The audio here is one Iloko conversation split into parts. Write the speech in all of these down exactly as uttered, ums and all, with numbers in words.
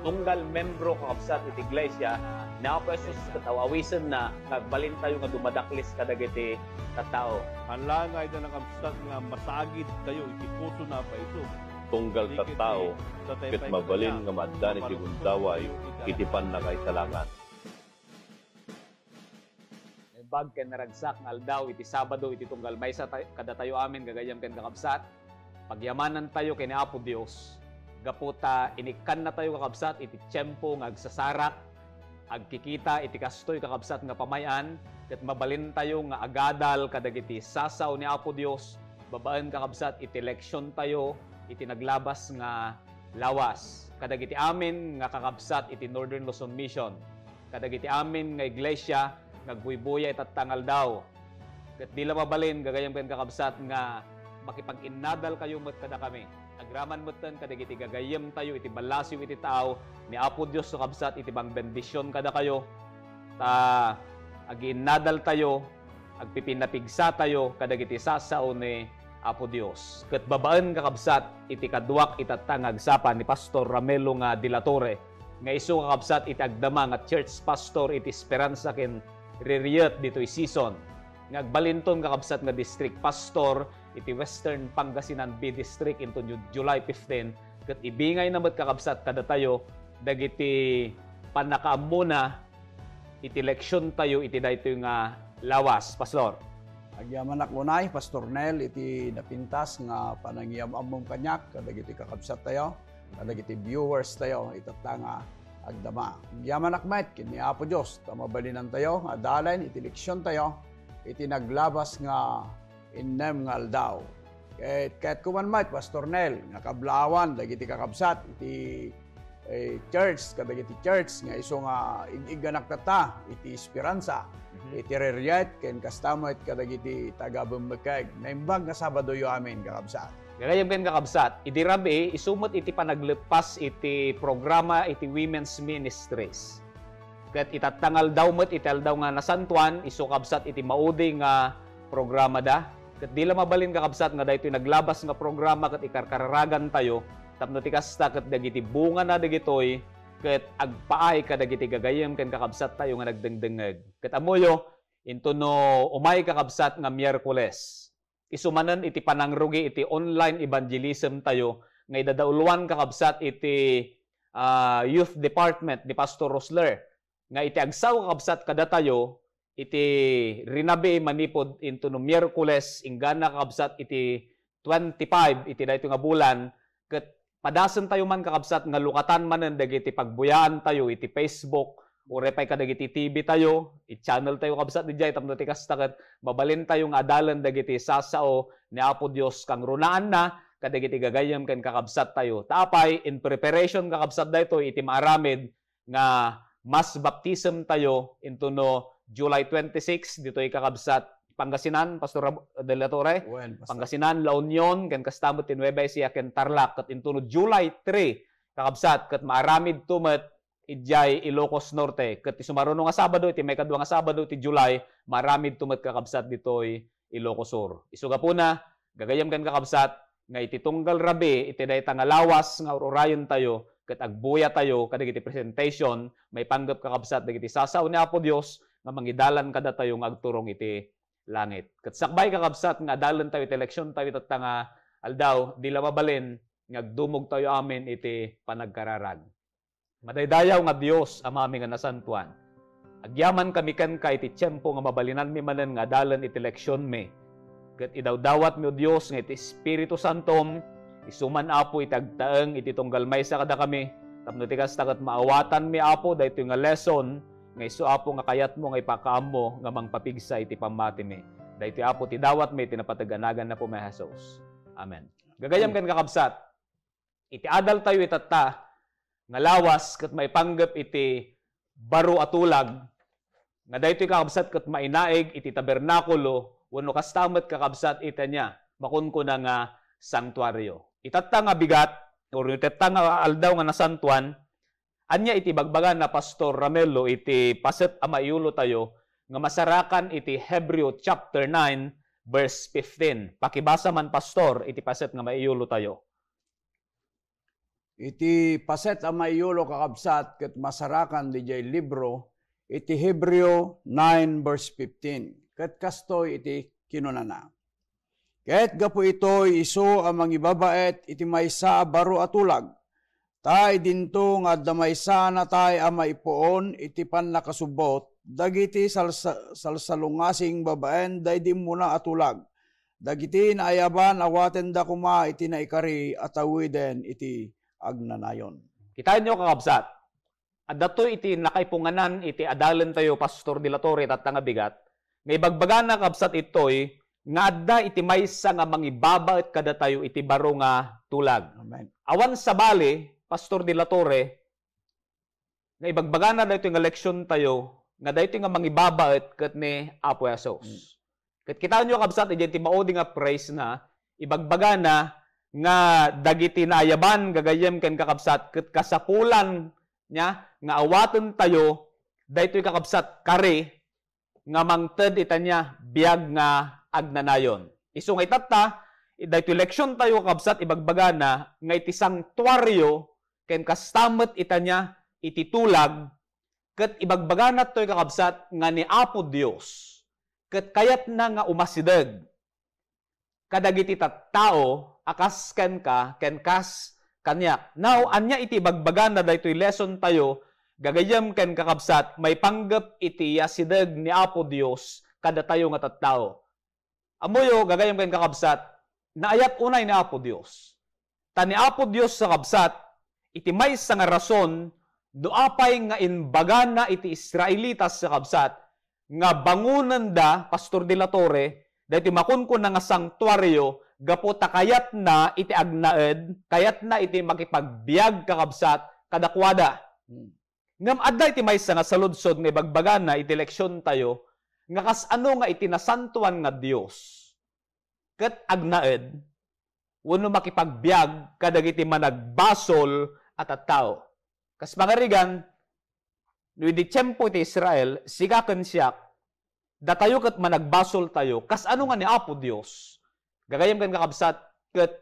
Tunggal membro, kakabsat, iti iglesia ni Apo Jesus ket aw-awisenna nga agbalintayo nga dumadaklis kadagiti tattao. Ala nga ida, kakabsat, nga masaagidtayo iti pusona a paiso. Tunggal tattao ket mabalin nga maaddan iti gundaway iti pannakaisalangan. Naimbag ken naragsak nga aldaw iti Sabado iti tunggal maysa tay-, kadatayo amin, gagayyem ken kakabsat. Pagyamanantayo ken ni Apo Dios, gapu ta inikkannatayo, kakabsat, iti tiempo nga agsasarak, agkikita iti kastoy, kakabsat, nga pamay-an, ket mabalintayo nga agadal kadagiti sasao ni Apo Dios, babaen, kakabsat, iti leksiontayo iti naglabas nga lawas, kadagiti amin nga kakabsat iti Northern Luzon Mission, kadagiti amin nga iglesia nga agbuybuya itatta nga aldaw. Ket di la mabalin, gagayyem ken kakabsat, nga makipag-innadalkayo met kadakami. Agraman metten kadagiti gagayyemtayo iti ballasiw iti taaw ni Apo Dios, kakabsat, iti pangbendision kadakayo. Ta agiinnadaltayo, agpipinapigsatayo kadagiti sasao ni Apo Dios. Ket babaen, kakabsat, iti kaduak itatta nga agsapa ni Pastor Ramelo nga de la Torre, nga isu, kakabsat, iti agdama nga church pastor iti Esperanza ken Ririet ditoy Sison, nga agbalinton, kakabsat, nga district pastor iti Western Pangasinan B District inton Ju-, July fifteen, ket ibingayna met, kakabsat, kadatayo dagiti pannakaammona iti leksiontayo iti daytoy nga lawas, Pastor. Agyamanak unay, Pastor Nel, iti napintas nga panangiyam-ammom kaniak kadagiti kakabsattayo, kadagiti viewers tayo, itatta nga agdama. Agyamanak met ken ni Apo Dios ta mabalinantayo nga adalen iti leksiontayo iti naglabas nga innem nga aldaw. Ket kayatko man met, Pastor Nel, nga kablaawan dagiti kakabsat iti, eh, church, kadagiti church nga isu nga ig-igganak tatta iti Esperanza, Mhm. iti Ririet, ken kasta met kadagiti taga-Bembequeg. Naimbag nga Sabadoyo amin, kakabsat. Gagayyem ken kakabsat, idi rabii, isu met iti panagleppas iti programa iti Women's Ministries. Ket itatta nga aldaw met iti Aldaw nga Nasantoan, isu, kabsat, iti maudi nga programada. Ket di la mabalin, kakabsat, nga daytoy naglabas nga programa ket ikarkararagantayo tapno ti kasta ket dagiti bungana dagitoy ket agpaay kadagiti gagayyem ken kakabsattayo nga nagdengdengngeg. Ket ammoyo, intono umay, kakabsat, nga Miyerkules, isu manen iti panangrugi iti online evangelism tayo nga idadauluan, kakabsat, iti, ah, youth department ni Pastor Rosler, nga iti agsao, kakabsat, kadatayo iti rinabii manipud intono Miyerkules, inggana, kakabsat, iti twenty-five iti daytoy nga bulan, ket padasentayo man, kakabsat, nga lukatan manen dagiti pagbuyaantayo iti Facebook, uray pay kadagiti T V tayo, i-channel tayo, kabsat, idiay, tapno ti kasta ket mabalintayo nga adalen dagiti sasao ni Apo Dios. Kangrunaanna kadagiti gagayyem ken kakabsattayo. Ta apay, in preparation, kakabsat, daytoy iti maaramid nga mass baptism tayo intono July twenty-six, ditoy, kakabsat, Pangasinan, Pastor Rab-, de la Torre. Wen, Pastor. Pangasinan, La Union, ken kasta met ti Nueva Ecija ken Tarlac, ket intono July three, kakabsat, ket maaramidto met idiay Ilocos Norte. Ket ti sumaruno nga Sabado, iti maikadua nga Sabado iti July, maaramidto met, kakabsat, ditoy Ilocos Sur. Isu gapuna, gagayyem ken kakabsat, nga iti tunggal rabii iti dayta nga lawas nga ur-urayentayo ket agbuyatayo kadagiti presentation, maipanggep, kakabsat, dagiti sasao ni Apo Dios nga mangidalan kadatayo nga agturong iti langit. Ket sakbay, kakabsat, nga adalentayo iti leksiontayo itatta nga aldaw, di la mabalin nga agdumogtayo amin iti panagkararag. Madaydayaw nga Dios, Amami nga nasantoan, agyamankami kenka iti tiempo nga mabalinanmi manen nga adalen iti leksionmi. Ket idawdawatmi, O Dios, nga iti Espiritu Santom, isu man, Apo, iti agtaeng iti tunggal maysa kadakami, tapno ti kasta ket maawatanmi, Apo, daytoy nga lesson nga isu, Apo, nga kayatmo nga ipakaammo nga mangpapigsa iti pammatimi. Daytoy, Apo, ti dawatmi iti napateg a nagan ni Apomi a Jesus. Amen. Gagayyem ken kakabsat, iti adaltayo itatta nga lawas ket maipanggep iti baro a tulag, nga daytoy, kakabsat, ket mainaig iti tabernakulo wenno kasta met, kakabsat, iti ania, makunkuna nga santuario. Itatta nga bigat, or itatta nga aldaw nga nasantuan, ania iti ibagbagana, Pastor Ramelo, iti paset a maiyulotayo nga masarakan iti Hebreo chapter nine, verse fifteen? Pakibasa man, Pastor, iti paset nga maiyulotayo. Iti paset a maiyulo, kakabsat, ket masarakan didiay libro iti Hebreo nine verse fifteen. Ket kastoy iti kinunana, "Ket gapu itoy isu a mangibabaet iti maysa a baro a tulag, ta idinto nga adda maysa a natay a maipuon iti pannakasubbot dagiti salsa-, salsalungasing babaen daydi immuna a tulag. Dagiti naayaban, awatenda koma iti naikari a tawiden iti agnanayon." Kitaenyo, kakabsat, adda toy iti nakaipunganan iti adalentayo, Pastor de la Torre, tatta nga bigat, nga ibagbagana, kabsat, itoy nga adda iti maysa nga mangibabaet kadatayo iti baro nga tulag. Amen. Awan sabali, Pastor de la Torre, nga ibagbagana daytoy nga leksiontayo nga daytoy nga mangibabaet ket ni Apo Jesus. Mm. Ket kitaenyo, kabsat, idiay ti maudi nga phrase na, ibagbagana nga dagiti naayaban, gagayyem ken kakabsat, ket kasapulan niya nga awatentayo daytoy, kakabsat, kari nga mangted ita niya biag nga agnanayon. Isu nga itatta, daytoy leksiontayo, kabsat, ibagbagana nga iti santuario ken kasta met ita niya iti tulag, ket ibagbagana toy, kakabsat, nga ni Apo Dios ket kayatna nga umasideg kadagiti tattao a kas kenka ken kas kaniak. Now, ania iti ibagbagana daytoy lesson tayo, gagayyem ken kakabsat, maipanggep iti yasideg ni Apo Dios kadatayo nga tattao? Ammoyo, gagayyem ken kakabsat, naayat unay ni Apo Dios. Ta ni Apo Dios, kakabsat, iti maysa nga rason no apay nga imbagana iti Israelitas, kakabsat, nga bangonenda, Pastor de la Torre, daytoy makunkuna nga santuario gapu ta kayatna iti agnaed, kayatna iti makipagbiag, kakabsat, kadakuada. Hmm. Ngem adda iti maysa nga saludsod nga ibagbagana iti leksiontayo nga kas-ano nga iti nasantoan nga Dios ket agnaed wenno makipagbiag kadagiti managbasol a tattao. Kas pangarigan, no idi tiempo ti Israel, sika ken siak, datayo ket managbasoltayo, kas-ano nga ni Apo Dios, gagayyem ken kakabsat, ket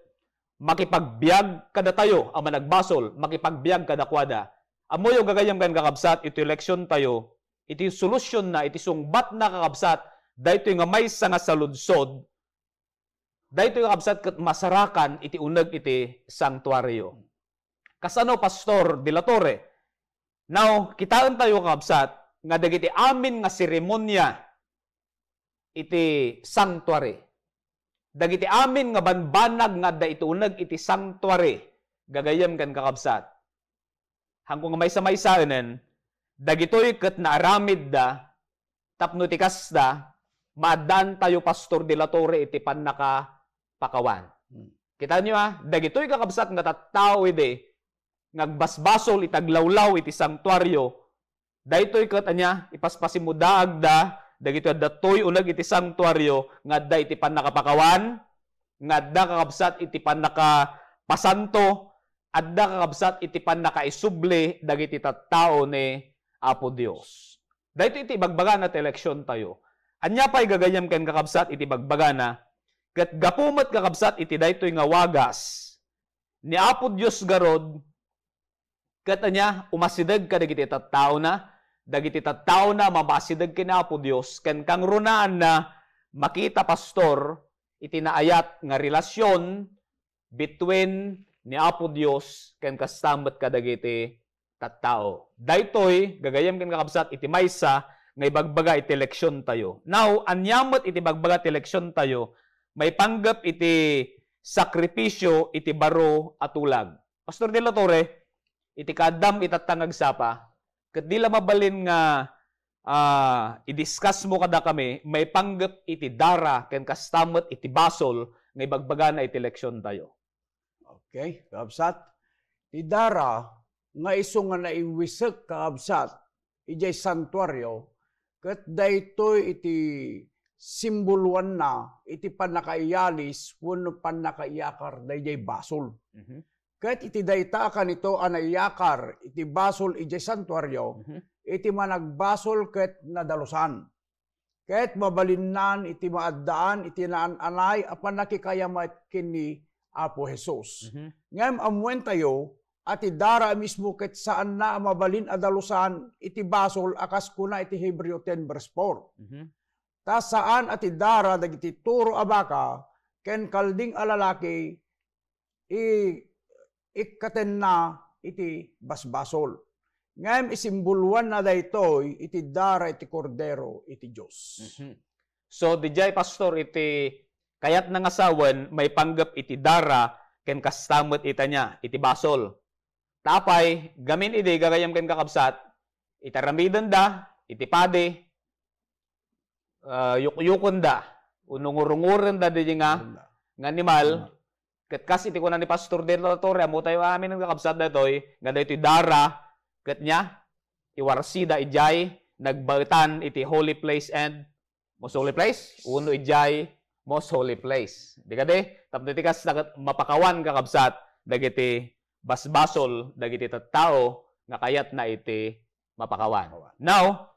makipagbiag kadatayo a managbasol, makipagbiag kadakuada. Ammoyo, gagayyem ken kakabsat, iti leksiontayo, iti solusionna, iti sungbatna, kakabsat, daytoy nga maysa nga saludsod, daytoy, kakabsat, ket masarakan iti uneg iti santuario. Kasano, Pastor de la Torre? Now, kitaentayo, kakabsat, nga dagiti amin nga seremonia iti sanctuary, dagiti amin nga banbanag nga adda iti uneg iti sanctuary, gagayyem ken kakabsat, haanko nga maysa-maysaenen, dagitoy ket naaramidda tapno ti kasta, maaddaantayo, Pastor de la Torre, iti pannakapakawan. Hmm. Kitaenyo, a, dagitoy, kakabsat, nga tattao idi nga agbasbasol iti aglawlaw iti santuario, daytoy ket ania, ipaspasimudaagda dagitoy adda toy uneg iti santuario nga adda iti pannakapakawan, nga adda, kakabsat, iti pannakapasanto, adda, kakabsat, iti pannakaisubli dagiti tattao ni Apo Dios. Daytoy iti ibagbagana ti leksiontayo. Ania pay, gagayyem ken kakabsat, iti ibagbagana? Ket gapu met, kakabsat, iti daytoy nga wagas, ni Apo Dios garud, ket ania, umasideg kadagiti tattaona, dagiti tattaona a mapaasideg ken Apo Dios, ken kangrunaanna, makita, Pastor, iti naayat nga relasion between ni Apo Dios ken kasta met kadagiti tattao. Daytoy, gagayyem ken kakabsat, iti maysa nga ibagbaga iti leksiontayo. Now, ania met iti ibagbaga ti leksiontayo? Maipanggep iti sakripisio iti baro a tulag. Pastor de la Torre, iti kaaddam itatta nga agsapa, ket di la mabalin nga, ah, i-discuss mo kadakami maipanggep iti dara ken kasta met iti basol nga ibagbagana iti leksiontayo. Okay, kakabsat. Ti dara nga isu nga naiwisek, kakabsat, idiay santuario, ket daytoy iti simboloanna iti pannakaiyalis wenno pannakaiyakar daydiay basol. Mhm. Ket iti dayta a kanito a naiyakar iti basol idiay santuario, Mhm. iti managbasol ket nadalusan. Ket mabalinnan iti maaddaan iti naan-anay a pannakikayamet ken ni Apo Jesus. Mhm. Ngem ammoentayo a ti dara a mismo ket saanna a mabalin a dalusan iti basol a kas kuna iti Hebreo ten verse four. Mhm. Ta saan a ti dara dagiti turo a baka ken kalding a lalaki i-, ikkatenna iti basbasol. Ngem isimboloanna daytoy iti dara iti Kordero iti Dios. Mhm. So, didiay, Pastor, iti kayatna nga sawen, maipanggep iti dara ken kasta met ita nia, iti basol. Ta apay, gamin idi, gagayyem ken kakabsat, iti aramidenda, iti padi, ah, yukyukenda, wenno ngurungurenda daydi nga, nga animal, ket kas iti kuna ni Pastor De La Torre, ammotayo amin nga kakabsat daytoy, nga daytoy dara, ket nia, iwarsida idiay, nagbaetan iti holy place and most holy place, wenno idiay most holy place. Di kadi? Tapno iti kasta ket mapakawan, kakabsat, dagiti basbasol, dagiti tattao nga kayatna iti mapakawan. Mapakawan. Now,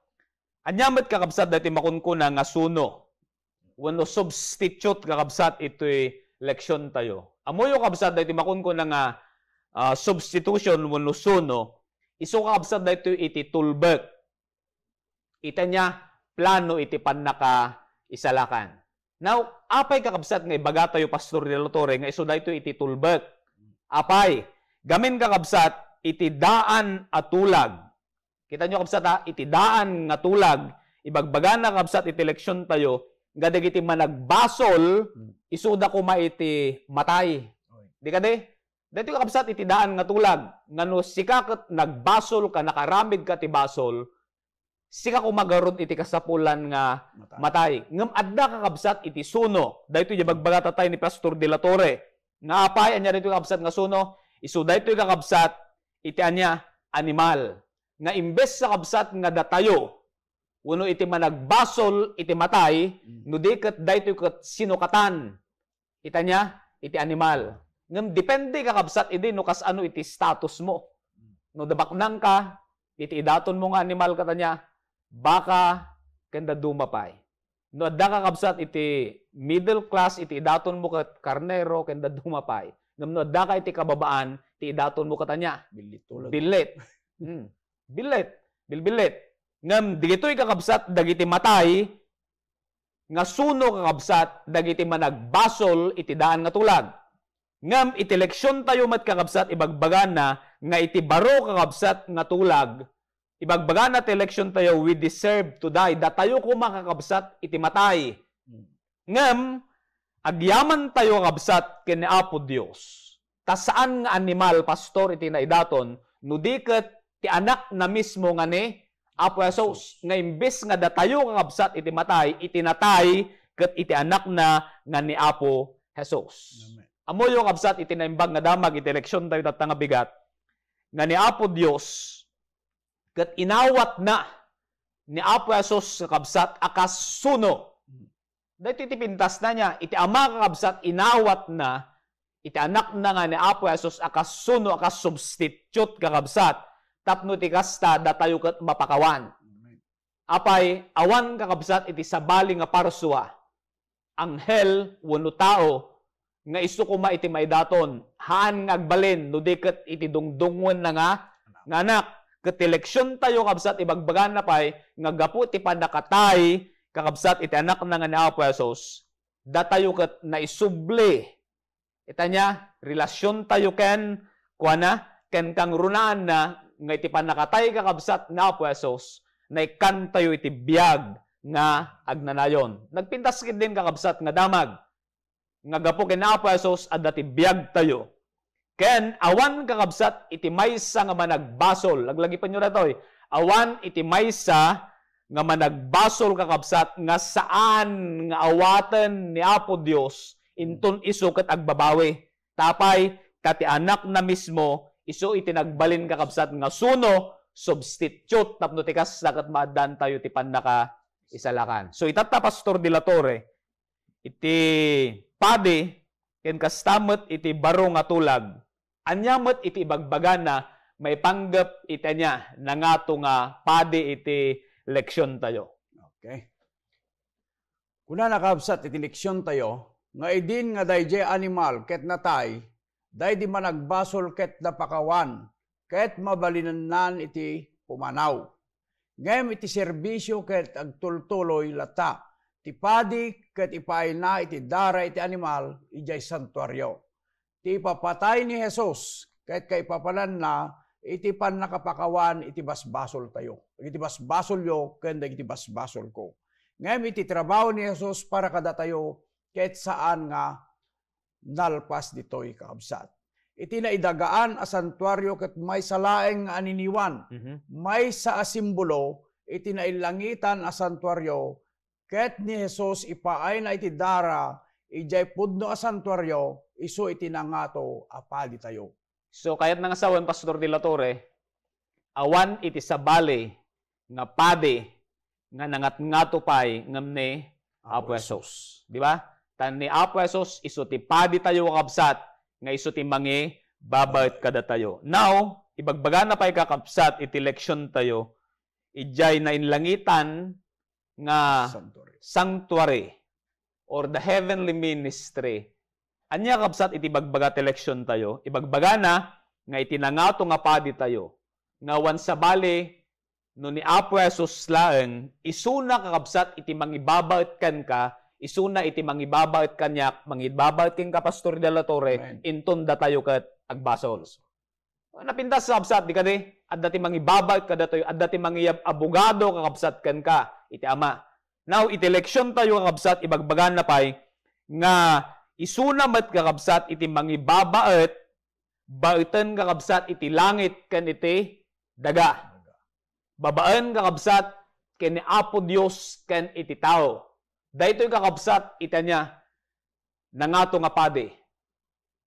ania met, kakabsat, daytoy makunkuna nga suno wenno substitute, kakabsat, itoy leksiontayo? Ammoyo, kabsat, daytoy makunkuna nga, ah, substitution wenno suno, isu, kakabsat, daytoy iti tulbek. Ita nia, plano iti pannakaisalakan. Now, apay, kakabsat, nga ibagatayo, Pastor De La Torre, nga isu daytoy iti tulbek? Apay, gamin, kakabsat, iti daan a tulag. Kita nyo, kabsat, ha? Iti daan nga tulag, ibagbagana, kabsat, iti leksiontayo, nga dagiti managbasol, isuda koma iti matay. Oy. Di kadi? Daytoy, kakabsat, iti daan nga tulag, nga no sika ket nagbasol ka, nakaaramid ka ti basol, sika koma garud iti kasapulan nga matay. Matay. Ngem adda, kakabsat, iti suno. Daytoy ibagbagata tayo ni Pastor De La Torre. Nga apay, ania daytoy, kakabsat, nga suno? Isu daytoy, kakabsat, iti ania? Animal. Nga imbes, kakabsat, nga datayo, wenno iti managbasol iti matay, Mm. no di ket daytoy ket sinukatan. Ita nia, iti animal. Ngem depende, kakabsat, idi no kasano iti status mo. No dabaknang ka, iti idaton mo nga animal ket ania, baka ken dadduma pay. No adda ka, kabsat, iti middle class, iti idaton mo ket karnero ken dadduma pay. Ngem no adda ka iti kababaan, iti idaton mo ket ania? Billit tulag. Billit. Hmm. Billit. Bilbillit. Ngem digitoy, kakabsat, dagiti matay, nga suno, kakabsat, dagiti managbasol iti daan nga tulag. Ngem iti leksiontayo met, kakabsat, ibagbagana nga iti baro, kakabsat, nga tulag, ibagbagana ti leksiontayo, "We deserve to die." Datayo koma, kakabsat, iti matay. Hmm. Ngem agyamantayo, kakabsat, ken ni Apo Dios. Ta saan nga animal, Pastor, iti naidaton, no di ket ti Anakna mismo nga ni Apo Jesus, nga imbes nga datayo, kakabsat, iti matay, iti natay ket iti Anakna nga ni Apo Jesus. Amen. Ammoyo, kabsat, iti naimbag nga damag iti leksiontayo tatta nga bigat, nga ni Apo Dios ket inawatna ni Apo Jesus, kakabsat, a kas suno. Daytoy ti pintasna nia, iti Ama, kakabsat, inawatna iti Anakna nga ni Apo Jesus a kas suno, a kas substitute, kakabsat, tapno iti kasta, datayo ket mapakawan. Amen. Apay, awan, kakabsat, iti sabali nga parsua, anghel wenno tao, nga isu koma iti maidaton, haan nga agbalin no di ket iti dungdungngoenna nga, nga Anak. Ket ti leksiontayo, kabsat, ibagbagana pay nga gapu iti pannakatay, kakabsat, iti Anakna nga ni Apo Jesus, datayo ket naisubli ita nia, relasiontayo ken kuana, ken kangrunaanna nga iti pannakatay, kakabsat, ni Apo Jesus, naikkantayo iti biag nga agnanayon. Nagpintas ketdin, kakabsat, nga damag nga gapu ken Apo Jesus, adda ti biagtayo. Ken awan, kakabsat, iti maysa nga managbasol. Laglagipenyo daytoy. Awan iti maysa nga managbasol, kakabsat, nga saan nga awaten ni Apo Dios, inton isu ket agbabawi. Ta apay, ta ti Anakna mismo, isu iti nagbalin, kakabsat, nga suno, substitute, tapno ti kasta ket maaddaantayo ti pannakaisalakan. So, itatta, Pastor de la Torre, iti padi, ken kasta met iti baro nga tulag, ania met iti ibagbagana maipanggep iti ania, nangato nga padi iti leksiontayo? Okay. Kunana, kabsat, iti leksiontayo, nga idin nga daydiay animal ket natay, Daydi managbasol ket napakawan, ket mabalinennan iti pumanaw. Ngem iti serbisio ket agtultuloy latta. Ti padi ket ipaayna iti dara iti animal idiay santuario. Ti ipapatay ni Jesus ket kaipapananna iti pannakapakawan iti basbasoltayo, iti basbasolyo ken dagiti basbasolko. Ngem iti trabaho ni Jesus para kadatayo ket saan nga nalpas ditoy, kakabsat. Iti naidagaan a santuario ket maysa laeng nga aniniwan, Mhm. maysa a simbolo iti naillangitan a santuario, ket ni Jesus ipaayna iti dara idiay pudno a santuario, isu iti nangato a paditayo. So, kayatna nga sawen, Pastor De La Torre, awan iti sabali nga padi nga nangatngato pay ngem ni Apo Apo Jesus. Di ba? Ta ni Apo Jesus, isu ti paditayo, kakabsat, nga isu ti mangibabaet kadatayo. Now, ibagbagana pay, kakabsat, iti leksiontayo, idiay nainlangitan nga Sanctuary. Sanctuary or the heavenly ministry. Ania, kabsat, iti ibagbaga ti leksiontayo? Ibagbagana nga iti nangato nga paditayo, nga awan sabali no ni Apo Jesus laeng, isuna, kakabsat, iti mangibabaet kenka, isuna iti mangibabaet kaniak, mangibabaet kenka, Pastor De La Torre, Amen. Inton datayo ket agbasol. Napintas, kakabsat, di kadi? Adda ti mangibabaet kadatayo, adda ti mangiyab-, abogado, kakabsat, kenka iti Ama. Now, iti leksiontayo, kakabsat, ibagbagana pay nga isuna met, kakabsat, iti mangibabaet, baeten, kakabsat, iti langit ken iti daga. Babaen, kakabsat, ken ni Apo Dios ken iti tao. Daytoy, kakabsat, iti ania, nangato nga padi.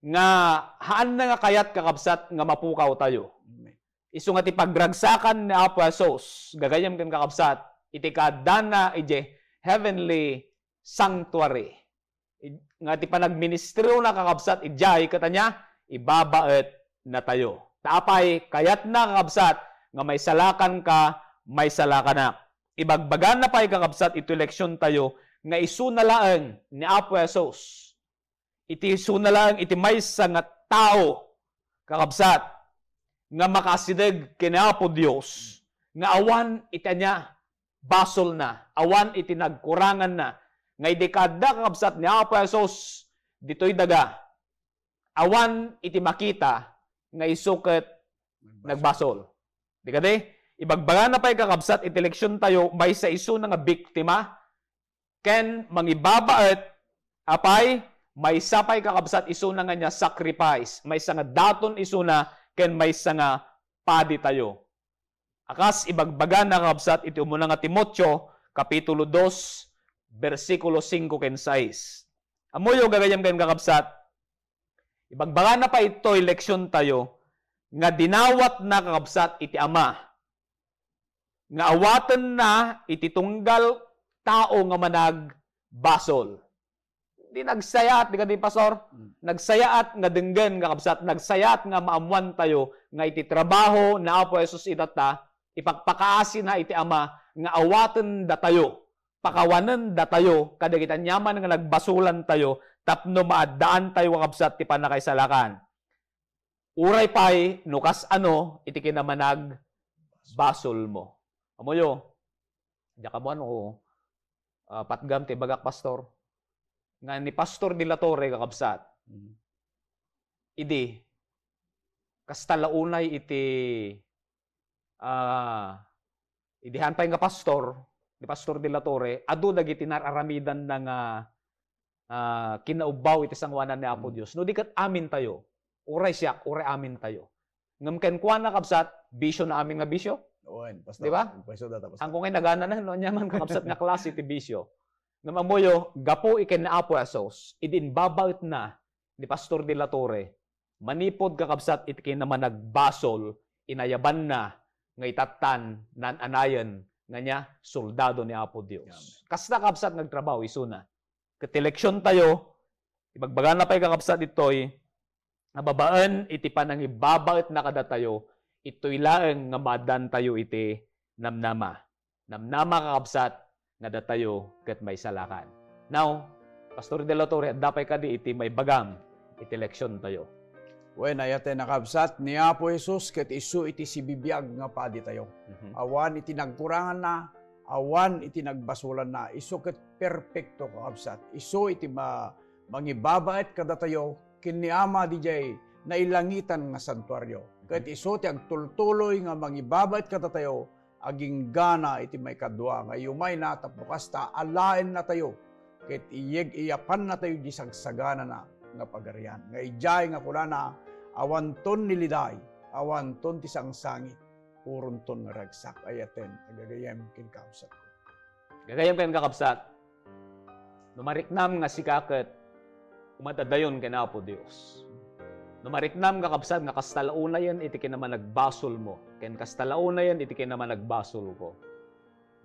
Nga haanna nga kayat, kakabsat, nga mapukawtayo. Amen. Isu nga ti pagragsakan ni Apo Jesus, gagayyem ken kakabsat, iti kaaddana idiay heavenly sanctuary. I-, nga ti panagministeriona, kakabsat, idiay ket ania, ibabaetnatayo. Ta apay, kayatna, kakabsat, nga maisalakanka, maisalakanak. Ibagbagana pay, kakabsat, iti leksiontayo nga isuna laeng ni Apo Jesus. Iti isuna laeng iti maysa nga tao, kakabsat, nga makaasideg ken Apo Dios, nga awan iti ania, basolna, awan iti nagkuranganna, nga idi kaadda, kakabsat, ni Apo Jesus ditoy daga, awan iti makita nga isu ket nagbasol. Di kadi? Ibagbagana pay, kakabsat, iti leksiontayo, maysa isuna nga biktima, ken mangibabaet, apay, maysa pay, kakabsat, isuna nga ania, sacrifice, maysa nga daton isuna, ken maysa nga paditayo. A kas ibagbagana, kakabsat, iti umuna nga Timoteo, Kapitulo dos, bersikulo singko ken sais. Ammoyo, gagayyem ken kakabsat, ibagbagana pay itoy leksiontayo nga dinawatna, kakabsat, iti Ama nga awatenna iti tunggal tao nga managbasol. Di nagsayaat, di kadi, Pastor? Mm. Nagsayaat nga denggen, kakabsat, nagsayaat nga maammoantayo nga iti trabaho ni Apo Jesus itatta, ipakpakaasina iti Ama nga awaten datayo, pakawanen datayo kadagiti aniaman nga nagbasolantayo tapno maaddaantayo, kakabsat, ti pannakaisalakan. Uray pay no kasano iti kinamanagbasolmo. Ammoyo, diak ammo no, ah, patgam ti ibagak, Pastor, nga ni Pastor De La Torre, kakabsat, Mm. idi, kasta la unay iti, ah, idi haan pay nga pastor, ni Pastor De La Torre, adu dagiti nar-aramidanna nga, ah, kinaubbaw iti sangoanan ni Apo Mm. Dios. No di ket amintayo, uray siak, uray amintayo. Ngem kenkuana, kabsat, bisio na amin nga bisio. Wen, Pastor. Di ba? Agpayso data, Pastor. Angko ngay nagana na, no, aniaman, kakabsat, nga klase ti bisio. Ngem ammoyo, gapu ken ni Apo Jesus, idi imbabaetna ni Pastor De La Torre, manipud, kakabsat, iti kinamanagbasol, inayabanna nga itattan, naan-anayen nga nia, soldado ni Apo Dios. Amen. Kasta, kabsat, nga agtrabaho isuna. Ket ti leksiontayo, ibagbagana pay, kakabsat, ditoy, nga babaen iti panangibabaetna kadatayo, itoy laeng nga maaddaantayo iti namnama. Namnama, kakabsat, nga datayo ket maisalakan. Now, Pastor De La Torre, adda pay kadi iti maibagam iti leksiontayo? Wen, ayaten a kabsat, ni Apo Jesus ket isu iti sibibiag nga paditayo. Mhm. Awan iti nagkuranganna, awan iti nagbasolanna, isu ket perpekto, kakabsat. Isu iti ma-, mangibabaet kadatayo ken ni Ama didiay nailangitan nga santuario. Ket isu ti agtultuloy nga mangibabaet kadatayo agingga iti maikadua nga yumayna tapno kasta alaennatayo ket iyeg-iyapannatayo di sagsaganana nga pagarian. Nga idiay nga kunana, awanton ni liday, awanton ti sangsangit, puronton nga ragsak. Ayaten a gagayyem ken kakabsatko. Gagayyem ken kakabsat, no mariknam nga sika ket umadadayon ken Apo Dios. No mariknam, kakabsat, nga kasta la unayen iti kinamanagbasolmo, ken kasta la unayen iti kinamanagbasolko,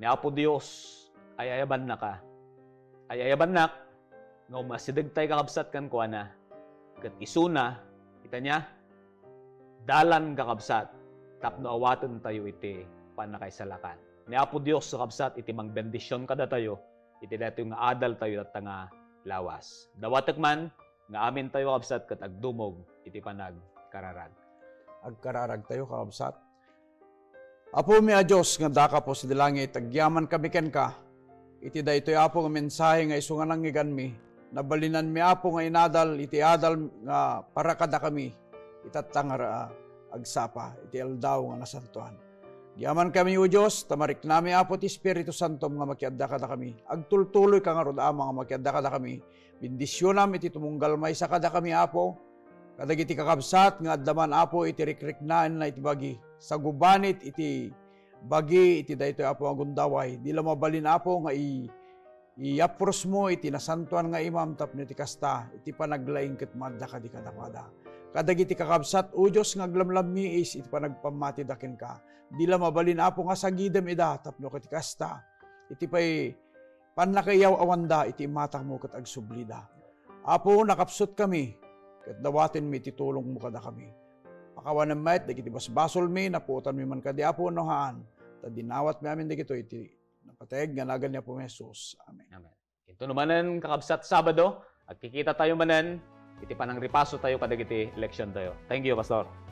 ni Apo Dios ay ayabannaka. Ay ayabannak nga umasidegtay, kakabsat, kenkuana. Ket isuna, ita niya, dalan, kakabsat, tapno awatentayo iti pannakaisalakan. Ni Apo Dios, kakabsat, iti mangbendision kadatayo, iti daytoy nga adaltayo tatta nga lawas. Dawatek man nga amintayo, kakabsat, ket agdumog iti panagkararag. Agkararagtayo, kakabsat. Apomi a Dios nga adda ka pudno sadi langit, agyamankami kenka. Iti daytoy, Apo, nga mensahe nga isu nga nangngeganmi, nabalinanmi, Apo, nga inadal iti adal nga para kadakami, itatta nga ra-, agsapa iti aldaw nga nasantoan. Agyamankami, O Dios, ta mariknami, Apo, ti Espiritu Santom nga makiadda kadakami. Agtultuloyka ngarud, Ama, nga makiadda kadakami. Bendisionam iti tumunggal maysa kadakami, Apo. Kadagiti kakabsat nga adda man, Apo, iti rikriknaenna iti bagi. Sagubanit iti bagi iti daytoy, Apo, nga gundaway. Di la mabalin, Apo, nga i-, iyaprosmo iti nasantoan nga imam tapno iti kasta, iti panaglaing ket maadda kadi kadakuada. Kadagiti kakabsat, O Dios, nga aglamlammiis iti panagpammatida kenka. Di la mabalin, Apo, nga sagidem ida tapno ket kasta, iti pay pannakaiyaw-awanda iti imatangmo ket agsublida. Apo, nakapsutkami, ket dawatenmi ti tulongmo kadakami. Pakawanem met dagiti basbasolmi, napuotanmi man kadi, Apo, no haan, ta dinawatmi amin dagitoy iti napateg nga nagan ni Apo Jesus. Amen. Amen. Intono manen, kakabsat, Sabado, agkikitatayo manen iti panangripasotayo kadagiti leksiontayo. Thank you, Pastor.